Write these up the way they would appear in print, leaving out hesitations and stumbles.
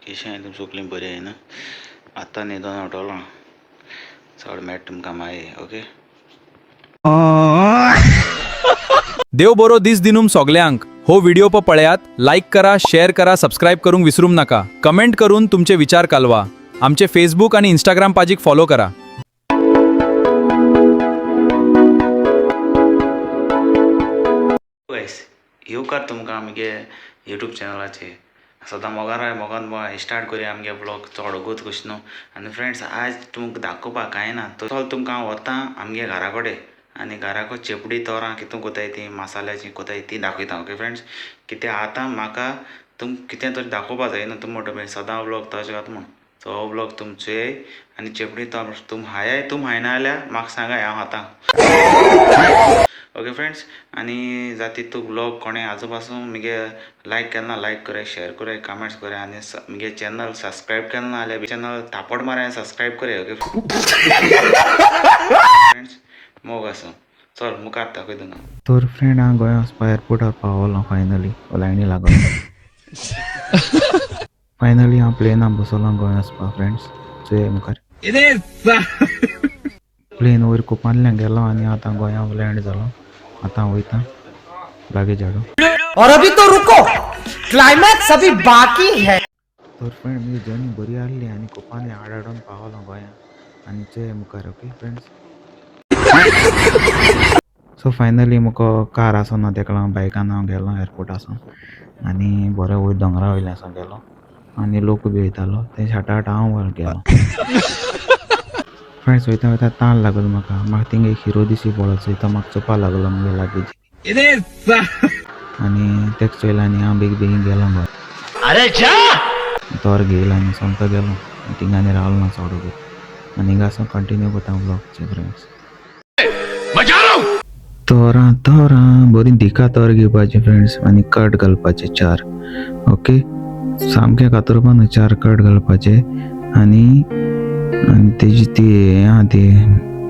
कशें आहाय तुमी सगळीं बरी आहाय न्हू. आतां न्हिदोन उठोलो, चड मेळटा तुमकां मागीर. ओके. देव बरो दीस दिनूम सगल्यांक. हो व्हिडिओ प पळयात, लाईक करा, शेअर करा, सबस्क्राईब करूंक विसरूंक नाका. कमेंट करून तुमचे विचार कळवा. आमचे फेसबुक आणि इंस्टाग्राम पाजीक फॉलो करा. गायस, येवकार तुमकां आमगे युट्यूब चॅनलाचेर. सदां मोगान राय, मोगान स्टार्ट करुया आमगे ब्लॉग. चड वगत कशें न्हू. आनी फ्रेंड्स, आज तुमकां दाखोवपाक कांय ना. चल, तुमकां हांव व्हरता आमगे घरा कडेन आनी घराको चेपडी तोरां कितू कोताय, ती मसाल्याची कोताय ती दाखयता. ओके फ्रेंड्स, कित्याक आतां म्हाका तुम कितें तरी दाखोवपा जाय न्हू. तुमी म्हणटा सदां ब्लॉग तशें घात म्हूण. सो हो ब्लॉग तुमचे आनी चेपडी तोर तुम हाय, तुम हायना जाल्यार म्हाका सांगाय, हांव खाता. ओके फ्रेंड्स, आनी जाता तितू ब्लॉग कोणें आजू पासून मुगे लायक केलें ना, लायक कराय, शेअर कराय, कमेंट्स कराय आनी मुगे चॅनल सबस्क्रायब केलें ना जाल्यार चॅनल थापट माराय, सबस्क्रायब कराय. ओके फ्रेंड्स, मोग आसूं. चल, मुखार दाखयता तुमकां. तर फ्रेंड, हांव गोंया वचपा एअरपोर्टार पावलो फायनली. लायनी लागलो. फायनली हांव प्लेनान बसलो गोंया वचपा. फ्रेंड्स, चोया मुखार प्लेन वयर कोपांतल्यान गेलो आनी आतां गोंया लँड जालो. आतां वयता लागेज हाडूं. और अभी तो रुको, क्लाइमैक्स अभी बाकी है. तर फ्रेंड, म्हजी जर्नी बरी आहली आनी कोपांतल्यान हाड हाडून पावलो गोंया आनी चोया मुखार. ओके फ्रेंड्स, सो फायनली म्हाका कार आसना, तेका लागून बायकान हांव गेलो एअरपोर्टासून आनी बरो वयर दोंगरा वयल्यान सावन गेलो आनी लोक बी वयतालो ते शाटाट हांव गेलो. फ्रेंड्स, वयता वयता ताण लागलो म्हाका. म्हाका थिंगा एक हिरो दिश्टी पडलो. चोय, तो म्हाका चोवपा लागलो मुगे लागेज आनी तेका चोयलो आनी हांव बेगीन बेगीन गेलो गोंय. अरे जा. तोर घेयलो आनी सोमतो गेलो. थिंगा आनी रावलो ना चड वगत आनी हिंगासून कंटिन्यू करता ब्लॉगचे. फ्रेंड्स, तोरां तोरां बरी दिका तोर घेवपाची फ्रेंड्स आनी कट घालपाचे चार. ओके, सामकें कातरपा न्हू, चार कट घालपाचे आनी आनी तेजी ती हें आहा, ती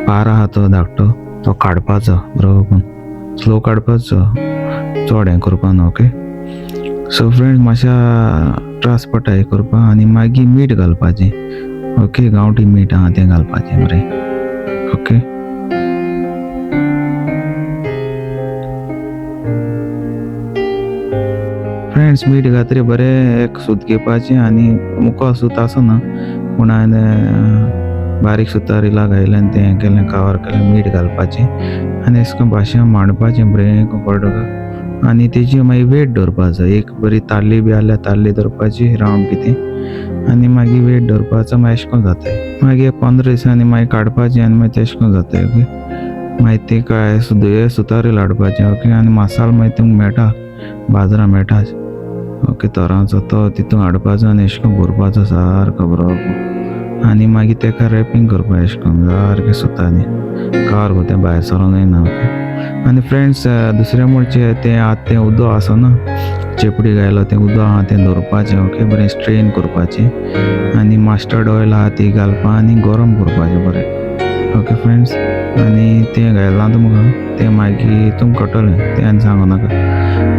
पार आहा, तो धाकटो तो काडपाचो. बरो स्लो काडपाचो, चड हें करपा न्हू. ओके, सो फ्रेंड्स, मातशा त्रास पडटा हें करपाक आनी मागीर मीठ घालपाचें. ओके, गांवठी मीठ आहा तें घालपाचें बरें. ओके फ्रेंड्स, मीठ घातरी बरें एक सूत घेवपाचें आनी मुको सूत आसना, पूण हांवें बारीक सुतार रिला घायलें आनी तें केलें, कवर केलें. मीठ घालपाचें आनी अशें करून भाशेन मांडपाचें बरें करून आनी तेजी मागीर वेट दवरपाचो. एक बरी ताल्ली बी आहल्यार ताल्ली दवरपाची रावंड कितें आनी मागीर वेट दवरपाचो. मागीर अशें करून जाताय. मागीर 15 दिसांनी मागीर काडपाचें आनी मागीर तें अशें करून जाताय. ओके, मागीर तें काय सुदय सुतारी लाडपाचें. ओके, आनी मसालो मागीर तुमकां मेळटा, बाजारां मेळटा. ओके, तोरांचो तो तितून हाडपाचो आनी अशें करून भरपाचो सारको बरो आनी मागीर तेका रॅपिंग करपा अशें करून सारकें सुतांनी कवर करता, तें भायर सरोन येना. ओके, आनी फ्रेंड्स, दुसरें म्हणचे तें आतां तें उदक आसना, चेपडी घायलो तें उदक आहा तें दवरपाचें. ओके, बरें स्ट्रेन करपाचें आनी मस्टर्ड ऑयल आहा ती घालपा आनी गरम करपाचें बरें. ओके फ्रेंड्स, आनी तें घायलां तुमकां तें मागीर तुमकां कळटलें, तें आनी सांगू नाका.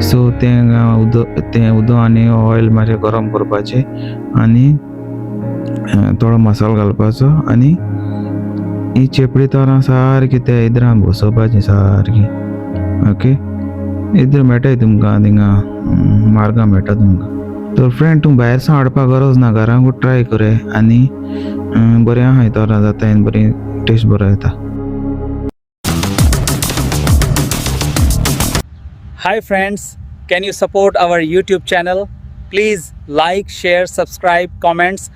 सो तें उदक, तें उदक आनी ऑयल मातशें गरम करपाचें आनी थोडो मसालो घालपाचो आनी ही चेपडी तोरां सारकी त्या इद्रान बसोवपाची सारकी. ओके, इद्र मेळटाय तुमकां, थिंगा मार्गां मेळटा तुमकां. तर फ्रेंड, तूं भायर सावन हाडपाक गरज ना, घरांकूच ट्राय करे आनी बरें आहा, तोरां जाता आनी बरी टेस्ट बरो येता. Hi friends, can you support our YouTube channel? Please like, share, subscribe, comments.